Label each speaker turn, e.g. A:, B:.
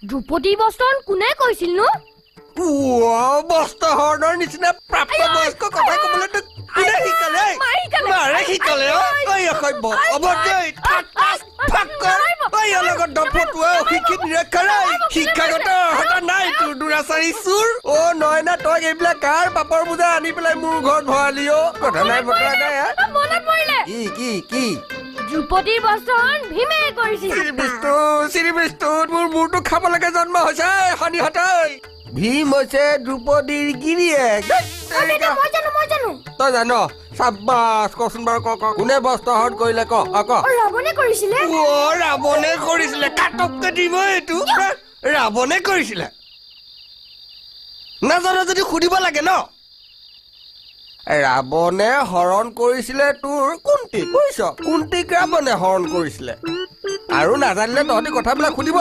A: দ্ৰৌপদী বস্ত্ৰহৰণ কোনে কৰিছিল নো?
B: বস্ত্ৰহৰণৰ নিচিনা প্ৰাপ্তবয়স্ক কথা কবলৈ তোক কোনে শিকালে? মাৰে শিকালে। ঐ অসভ্য, অভদ্ৰ, লগত দফটোৱা অশিক্ষিত নিৰক্ষৰ, শিক্ষাগত অৰ্হতা নাই তোৰ, দুৰাচাৰী চোৰ। অ নয়না, তই এইবিলাক কাৰ পাপৰ বোজা আনি পেলাই মোৰ ঘৰত ভৰালি? অ কথা নাই বতৰা নাই। কি কি কি?
A: দ্ৰৌপদীৰ বস্ত্ৰহৰণ ভীমে কৰিছিল।
B: শ্ৰী বিষ্ণু, শ্ৰী বিষ্ণু, মোৰ মূৰটো খাবলৈকে জন্ম হৈছে শনিহঁতই। ভীম হৈছে দ্ৰৌপদীৰ গিৰিয়েক।
A: মই জানো, মই জানো।
B: তই জান? চাব্বাছ। কচোন বাৰু, ক ক, কোনে বস্ত্ৰহৰণ কৰিলে? ক ক।
A: ৰাৱণে কৰিছিলে।
B: অ ৰাৱণে কৰিছিলে? কাটককে দিব এইটো। ৰাৱণে কৰিছিলে? নাজানো যদি সুধিব লাগে ন। ৰাৱণে হৰণ কৰিছিলে তোৰ কুন্তিক, বুজিছ? কুন্তিক ৰাৱণে হৰণ কৰিছিলে। আৰু নাজানিলে তহঁতি কথাবিলাক সুধিব